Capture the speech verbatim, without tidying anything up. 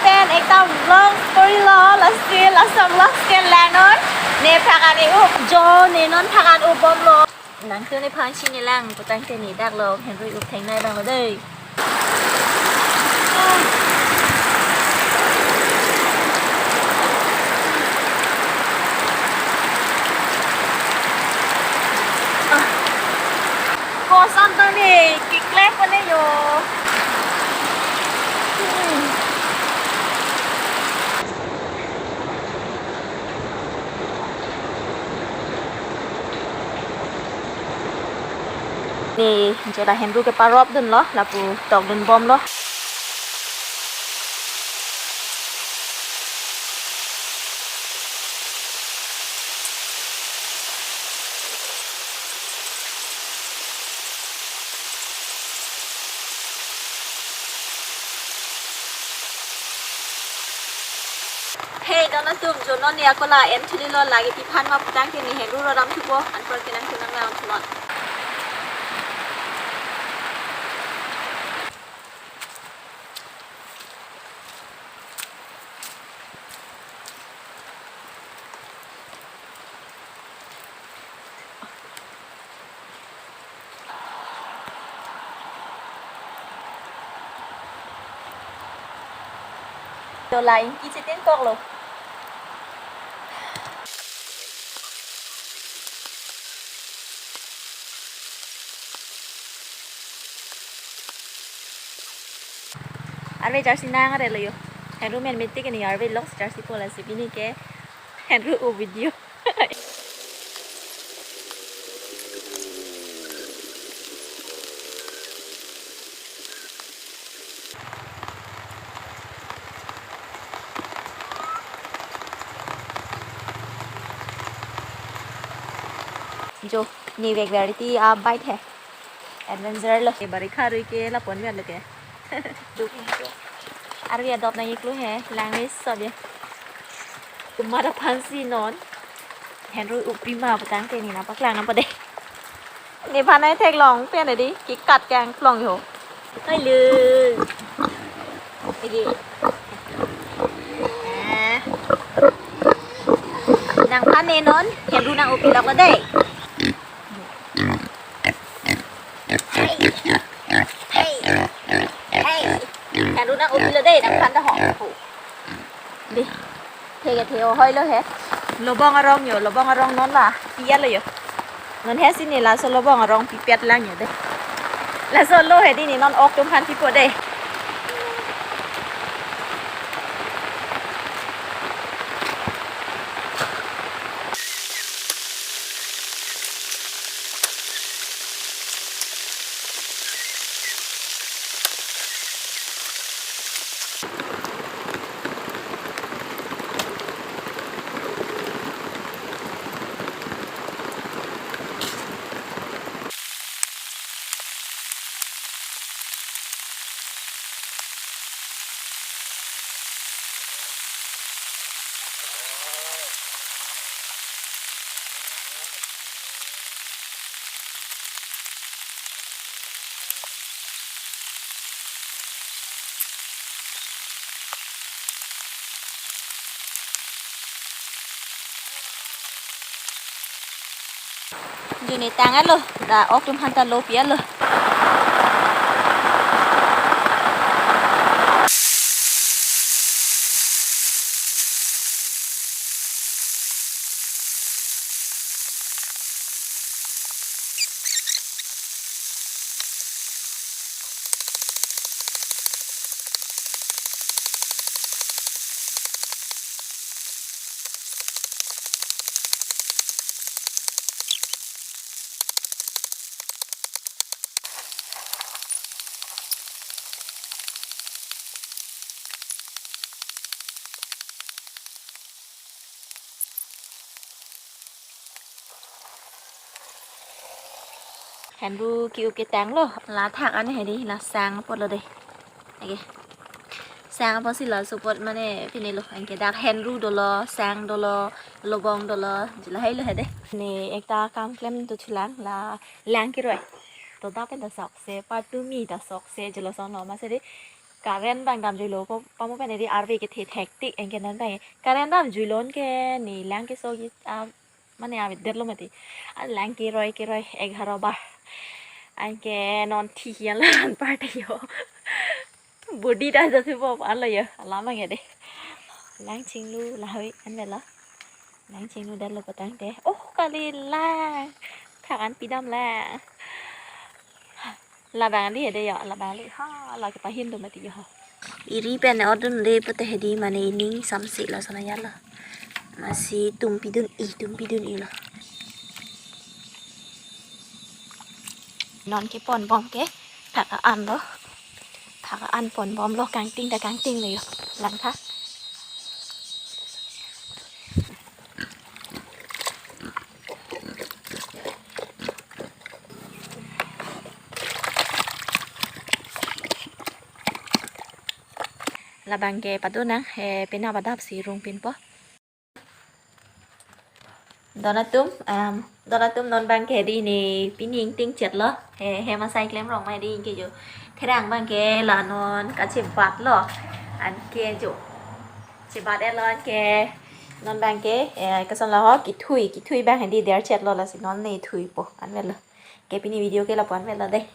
Pen ekta vlog korilo, lasi laso vlog ke langnon. Ne phakan e-up jo, ne non phakan upbomlo. Nangtum nephan chinilang putangte ne dak lo henrui up thengnei abang lo dei. Koson tangte keklem pone yo. Hmm. Ne, jo la henru keparop dunlo, lapu tokdunbomlo. Hey, don atum, jo non ne ako la en thulilo, lake pi aphan ma putangte ne henru rodam thupo, anpar ke nangtum nanglang thunon. To la ingki chetin koklo. Arve jarsi nang are lo yo. Henru men metik ini arve lok jarsi pola si pini ke henru u video. Jo, ne vek verti a bike hai. Adventure lo. Ke bari kharui ke la pon lo ke. Duk. Arve adop nang iklo he, langni sob ya. Kumara phansi non. Henru upi ma putangte ne nangpaklang nangpo dei. Nephan nai theklong pen dei, kekat kangklong yo. Hai le. Ege. Eh. Nangphan ne non, henru nang upi lok lo dei. Hey. Hey. Hey. Henru nang upi lo dei, nangphan ta ho. Dei. Theke the o hoi lo he. Lobong arong yo, lobong arong non la. Pia lo yo. Non he si ne laso lobong arong pipet lang yo dei. Laso lo he dei ne non ok atum aphan pipo dei. Juni tang alo, da ok atum aphan ta lo pi alo. Henru ke-up ketang lo, la thak an he dei, la sang apot lo dei. Ege. Sang apotsi laso apot mane pine lo, anke dak henru dolo, sang dolo, lobong dolo, je lahai lo he dei. Ne ekta kam klem to thulang, la lang keroi. To dak pen ta sok se, part two mi ta sok se, je lason lo ma se dei. Current abang damjuilo po, pamo pen edi arve kethe thektik, anke non abang current damjuilo anke ne lang keso gi, ah, mane avedetlo mati. Ah, lang keroi keroi egharo bar. Anke non thi hian la anparta yo. Body ta jasi po anlo yo. Alam anke de. Lang chinglu lahai anvelo. Lang chingludetlo patangte. Oh, kali lang. Thak an pidam lang. Labang ali hedi yo, labang ali. Ha, la kepahingdun mati yo. Iri pen odunde pute hedi mane ining samsi lo sana ya lo. Masi tumpidun-i, tumpidun-i lo. Non keponbom ke, thak an lo. Thak an ponbomlo, kangting ta kangtinglo yo. Langtha. Labang ke padonang, he, pena padap si rung pinpo. Don atum, um, don atum non abang ke di ne pini ingting chetlo. He, he masai klemrong mai di ingke jo. Therang abang ke la non kachebatlo. Anke jo. Chebat-etlo anke non abang ke, eh, kason lo ho kethui, kethui abang hedi der chetlo lasi non ne thuipo. Anvelo. Ke pini video ke lapu-an anvelo de.